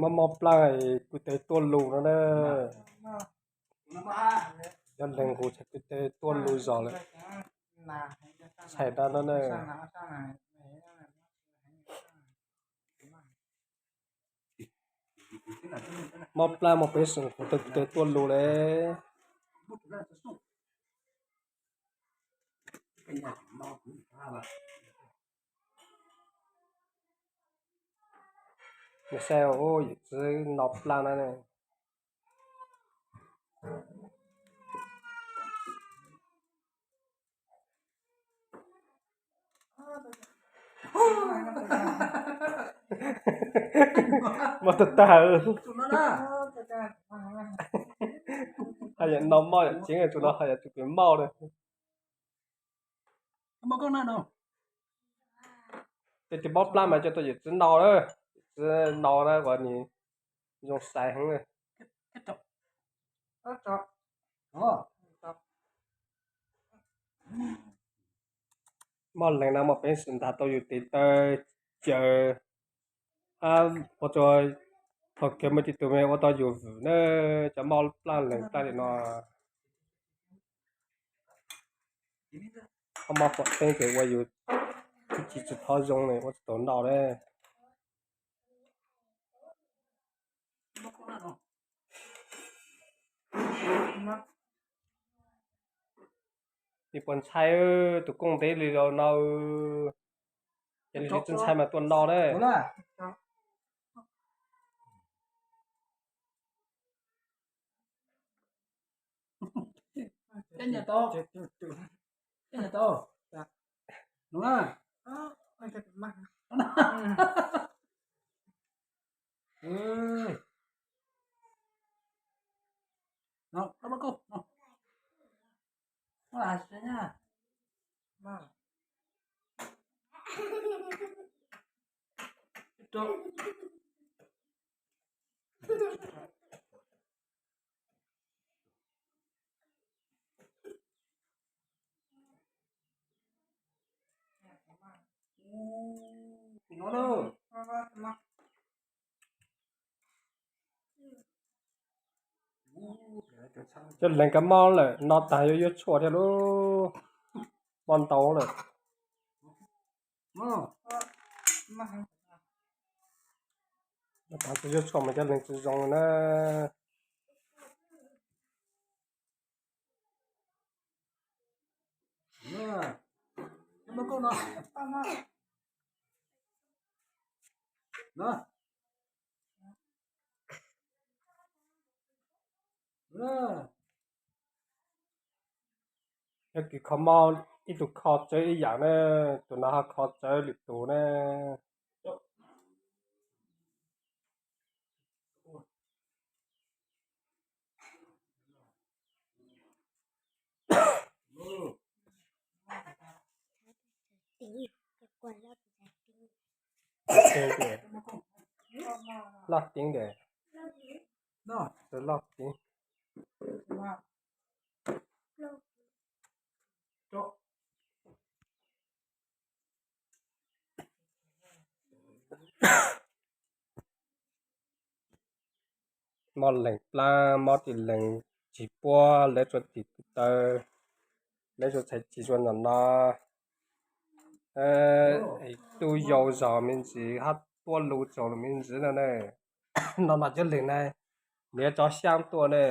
Mob mob plaj kuv tes tuaj lus no na. Yog leeg nqus tshaj kuv tes tuaj lus zog lawm. Txhais dab no na. Mob plaj mob peev xwm kuv tes tuaj lus lawm. Nws saib ua yawm txiv no plaj na ne. Mob tag tag. Hais yam no moj yam tseeb, tsuas no hais yam tsis pem moj li. Ces tus mob plaj mas cov tau yawm txiv no lawm, yawm txiv no na uas nws zoo sai heev. Mob leeg no mas peev xwm ntag tau yus tes taw caws, ua rau thaum kawg muaj ib tug me ua tau yus vwm na, cov mob plaj leeg plaj li no. Mob quav teeb ces ua yus tsis tsis thov zoo ne, ua tsis tau no lawm. Nws puas ntshai tus koob ntev li los no, ces nws tsis ntshai mas tuaj no lawm. Cov leeg kab mob lawm no tag yuav yuav tshuaj thiab lub mob ntau lawm. Tag yuav tshuaj mas cov leeg tsis zoo na. Yog kis kho mob ib tug kho txawv ib yam ne, tus no ho kho txawv lwm tus ne. Loj ceev tes, loj ceev. Mob leeg plab, mob tis leeg tsis puab lawv tsuas tim taw, lawv tsuas txhais tsis tsuas nyob no, tu yau zog me ntsis hab tuab lug tsaus lug me ntsis no na. No mas cov lwm na, niam tso xyaab tuaj na.